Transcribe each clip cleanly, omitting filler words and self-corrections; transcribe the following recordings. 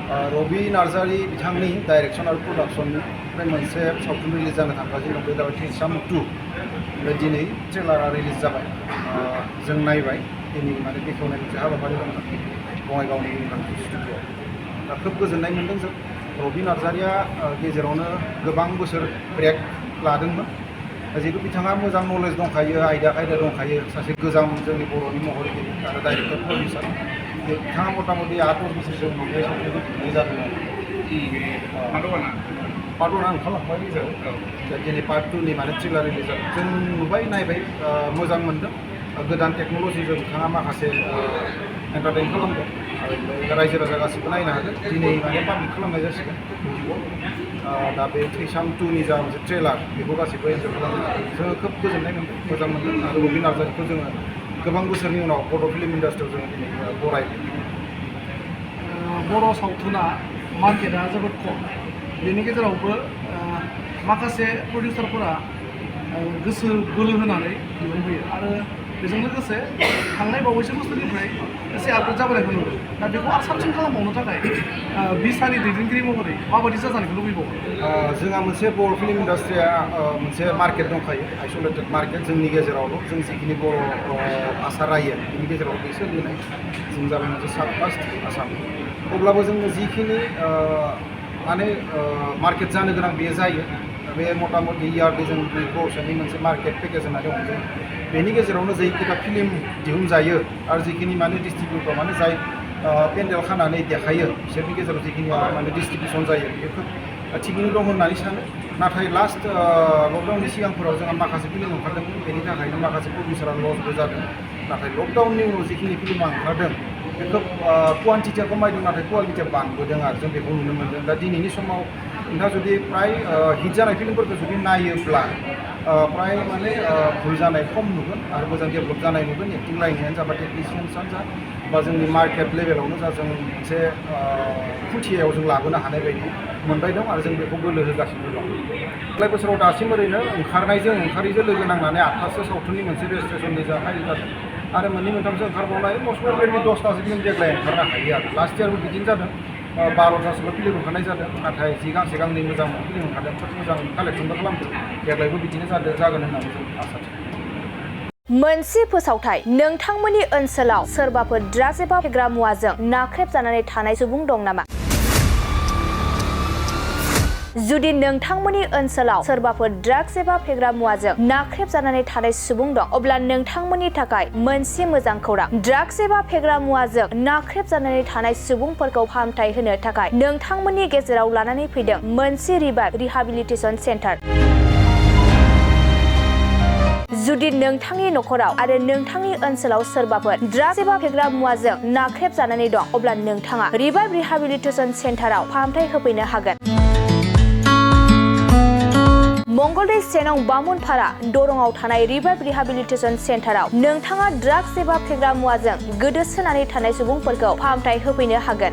रबि नार्जारि बिथांनि डाइरेक्शन आरो प्रडाक्शननिफ्राय मोनसे सावथुन रिलिज जानो थांगासिनो दं। बे जाबाय थैसाम 2। ओमफ्राय दिनै ट्रेलारा रिलिज जाबाय। जों नायबाय दिनै माने बेखेवनाय मोनसे हाबाफारि दंमोन बङाइगावनि इउनिभार्सिटि स्टुडिअ'आव। दा खोब गोजोननाय मोन्दों जों। रबि नार्जारिया गेजेरावनो गोबां बोसोर ब्रेक लादोंमोन। जिहेतु बिथाङा मोजां नलेज दंखायो, आयदा दंखायो, सासे गोजाम जोंनि बर'नि महरगिरि आरो डाइरेक्टर प्रडिउसार। बिथाङा मथा-मथि 8 बोसोरसो उनावहाय सावथुनखौ दिहुननाय जादों आरो पार्ट 1 ओंखारलांबाय गेजेराव। दिनै पार्ट 2नि माने ट्रेलार रिलिज जादों। जों नुबाय नायबाय मोजां मोन्दों। गोदान टेक्न'लजिजों बिथाङा माखासे एन्टारटेइन खालामदों आरो रायजो राजा गासिबो नायनो हागोन। दिनै माने पाब्लिक खालामनाय जासिगोन इउटुबाव। दा बे थैसाम 2नि जा मोनसे ट्रेलार बेखौ गासिबो एन्जय खालामनो हागोन। जोङो खोब गोजोननाय मोन्दों, मोजां मोन्दों आरो रबि नार्जारिखौ जोङो गोबां बोसोरनि उनाव बड' फिल्म इन्डास्ट्रियाव जोङो दिनै बरायबाय। बर' सावथुना मार्केटआ जोबोद खम। बेनि गेजेरावबो माखासे प्रडिउसारफोरा गोसो बोलो होनानै दिहुनबोयो आरो बेजों लोगोसे थांनाय बावैसो बोसोरनिफ्राय एसे आपग्रेड जाबोनायखौ नुदों। दा बेखौ आरो साबसिन खालामबावनो थाखाय बिसानि दैदेनगिरि महरै माबायदि जाजानायखौ लुबैबावो? जोंहा मोनसे बर' फिल्म इन्डास्ट्रिया मोनसे मार्केट दंखायो, आइसोलेटेड मार्केट जोंनि गेजेरावल'। जों जिखिनि बर' आसार रायो बेनि गेजेराव बे सोलिनाय। जों जाबाय मोनसे साब कास्ट आसाम। अब्लाबो जोंनो जिखिनि माने मार्केट जानो गोनां बेयो जायो। बे मथा-मथि इयारलि जों 2 क्र'रसोनि मोनसे मार्केट पेकेज होनानै दङ जों। बेनि गेजेरावनो जैखिनि फिल्म दिहुनजायो आरो जिखिनि माने डिस्ट्रिबिउटर माने जाय पेन्डेल खानानै देखायो बिसोरनि गेजेराव जिखिनि माने डिस्ट्रिबिउसन जायो बेयो खोब थिगैनो दं होननानै सानो। नाथाय लास्ट लकडाउननि सिगांफोराव जोंहा माखासे फिल्म ओंखारदोंमोन। बेनि थाखायनो माखासे प्रडिउसारा लसबो जादों। नाथाय लकडाउननि उनाव जिखिनि फिल्मा ओंखारदों बे खोब कुवान्टिटिया खमायदों नाथाय कुवालिटिया बांबोदों आरो जों बेखौ नुनो मोन्दों। दा दिनैनि समाव नोंथाङा जुदि प्राय हिट जानाय फिल्मफोरखौ जुदि नायोब्ला प्राय माने भुल जानाय खम नुगोन आरो मोजां डेभेलप जानाय नुगोन। एक्टिं लाइनआनो जा बा टेकनिसियान्सआनो जा बा जोंनि मार्केट लेभेलावनो जा जों मोनसे खुथियाव जों लाबोनो हानाय बायदि मोनबाय दं आरो जों बेखौ बोलो होगासिनो दं। देग्लाय बोसोराव दासिम ओरैनो ओंखारैजों लोगो नांनानै 8थासो सावथुननि मोनसे रेजिस्ट्रेसननि जा फाइल जादों आरो 2-3सो ओंखारबावनाय मस्ट प्रबेबलि 10थासो फिल्म देग्लाय ओंखारनो हायो आरो। लास्ट इयारबो बिदिनो जादों। 12थासोल' फिल्म ओंखारनाय जादों। नाथाय जि गांसे मोजां फिल्म ओंखारदों, खोब मोजां कालेक्सनबो खालामदों। देग्लायबो बिदिनो जागोन होननानै जों आसा थियो। मोनसे फोसावथाय, नोंथांमोननि ओनसोलाव सोरबाफोर ड्राग्स एबा फेग्रा मुवाजों नाख्रेबजानानै थानाय सुबुं दं नामा? जुदि नोंथांमोननि ओनसोलाव सोरबाफोर ड्राग्स एबा फेग्रा मुवाजों नाख्रेबजानानै थानाय सुबुं दं, अब्ला नोंथांमोननि थाखाय मोनसे मोजां खौरां। ड्राग्स एबा फेग्रा मुवाजों नाख्रेबजानानै थानाय सुबुंफोरखौ फाहामथाय होनो थाखाय नोंथांमोननि गेजेराव लानानै फैदों मोनसे रिहाबिलिटेसन सेन्टार। जुदि नोंथांनि नखराव आरो नोंथांनि ओनसोलाव सोरबाफोर ड्राग्स एबा फेग्रा मुवाजों नाख्रेबजानानै दं, अब्ला नोंथाङा रिहाबिलिटेसन सेन्टाराव फाहामथाय होफैनो हागोन। मंगलदै सेनं बामुनपारा दरंआव थानाय रिहाबिलिटेसन सेन्टाराव नोंथाङा ड्राग्स एबा फेग्रा मुवाजों गोदोसोनानै थानाय सुबुंफोरखौ फाहामथाय होफैनो हागोन।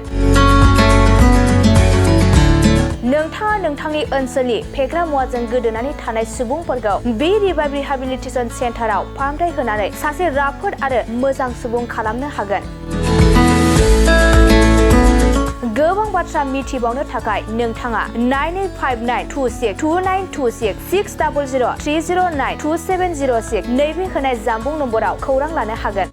नोंथाङा नोंथांनि ओनसोलनि फेग्रा मुवाजों गोदोनानै थानाय सुबुंफोरखौ बे रिहाबिलिटेसन सेन्टाराव फाहामथाय होनानै सासे राफोद आरो मोजां सुबुं खालामनो हागोन। गोबां बाथ्रा मिथिबावनो थाखाय नोंथाङा 9859262926 60030927006 नैबे होनाय जानबुं नम्बराव खौरां लानो हागोन।